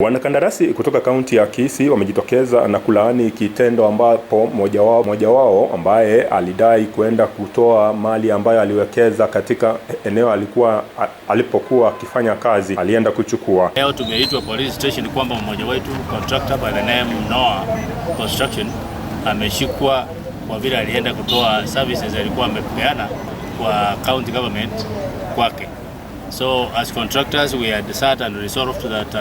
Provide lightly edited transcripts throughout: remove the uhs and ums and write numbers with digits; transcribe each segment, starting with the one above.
Wanakandarasi kutoka kaunti ya Kisii wamejitokeza na kulaani kitendo ambapo mmoja wao ambaye alidai kwenda kutoa mali ambayo aliwekeza katika eneo alikuwa alipokuwa akifanya kazi alienda kuchukua. Leo tumeitwa police station kwamba mmoja wetu, contractor by the name Noah Construction, ameshikwa kwa vile alienda kutoa services alikuwa amepeana kwa county government kwake. So as contractors, we had sat and resolved that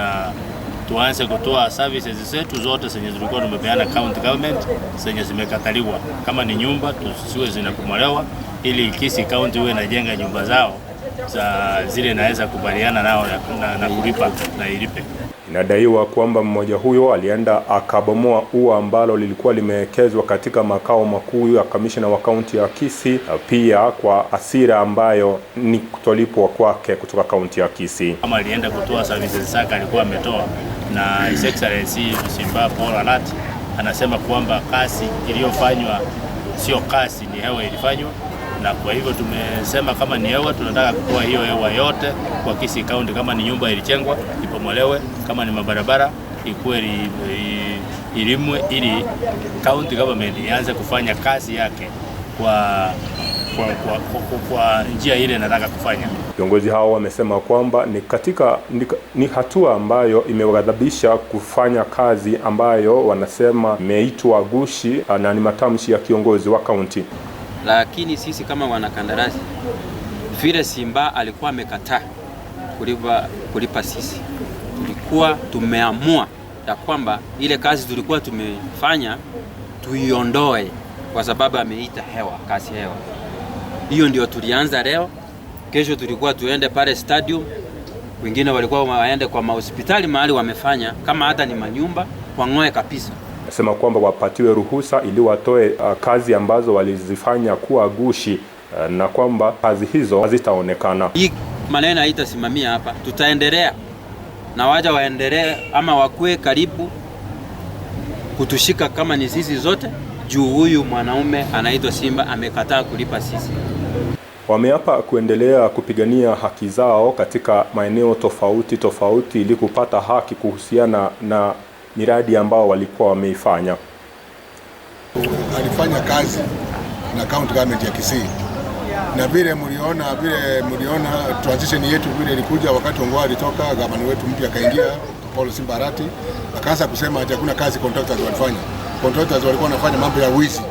tuanze kutoa services zetu zote zenye tulikuwa tumepeana county government zenye zimekataliwa. Kama ni nyumba, tusiwe zinabomolewa, ili Kisii County iwe inajenga nyumba zao za zile naweza kubaliana nao na kulipa na ilipe. Inadaiwa kwamba mmoja huyo alienda akabomoa ua ambalo lilikuwa limewekezwa katika makao makuu ya kamishna wa kaunti ya Kisii, pia kwa hasira ambayo ni kutolipwa kwake kutoka kaunti ya Kisii. Kama alienda kutoa services zake alikuwa ametoa, na His Excellency Simba Paul Arati anasema kwamba kazi iliyofanywa sio kazi, ni hewa ilifanywa, na kwa hivyo tumesema kama ni hewa, tunataka kutoa hiyo hewa yote kwa Kisii County. Kama ni nyumba ilijengwa ibomolewe, kama ni mabarabara ikuwe ilimwe, ili county government ianze kufanya kazi yake kwa njia ile nataka kufanya. Viongozi hao wamesema kwamba ni hatua ambayo imewaghadhabisha kufanya kazi ambayo wanasema imeitwa gushi na ni matamshi ya kiongozi wa kaunti. Lakini sisi kama wanakandarasi, vile Simba alikuwa amekataa kulipa sisi, tulikuwa tumeamua ya kwamba ile kazi tulikuwa tumefanya tuiondoe, kwa sababu ameita hewa, kazi hewa. Hiyo ndio tulianza leo. Kesho tulikuwa tuende pale stadium, wengine walikuwa waende kwa mahospitali mahali wamefanya, kama hata ni manyumba wang'oe kabisa. Nasema kwamba wapatiwe ruhusa ili watoe kazi ambazo walizifanya kuwa gushi na kwamba kazi hizo hazitaonekana. Hii maneno haitasimamia hapa, tutaendelea na waja waendelee ama wakue karibu kutushika kama ni sisi zote, juu huyu mwanaume anaitwa Simba amekataa kulipa sisi. Wameapa kuendelea kupigania haki zao katika maeneo tofauti tofauti ili kupata haki kuhusiana na miradi ambao walikuwa wameifanya. Alifanya kazi na county government ya Kisii, na vile mliona transition yetu vile ilikuja wakati Ongoa alitoka, gavana wetu mpya akaingia Paul Simba Arati, akaanza kusema ati hakuna kazi contractors walifanya. Contractors walikuwa wanafanya mambo ya wizi,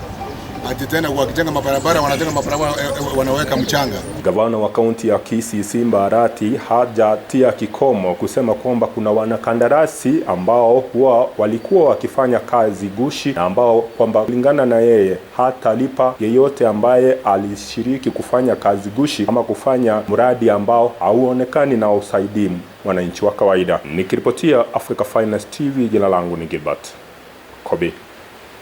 ati tena wakijenga mabarabara, wanajenga mabarabara, wanaweka mchanga. Gavana wa kaunti ya Kisii Simba Arati hajatia kikomo kusema kwamba kuna wanakandarasi ambao huwa walikuwa wakifanya kazi gushi na ambao kwamba kulingana na yeye hatalipa yeyote ambaye alishiriki kufanya kazi gushi ama kufanya mradi ambao hauonekani na usaidii wananchi wa kawaida. Nikiripotia Africa Finest TV, jina langu ni Gilbert Kobi.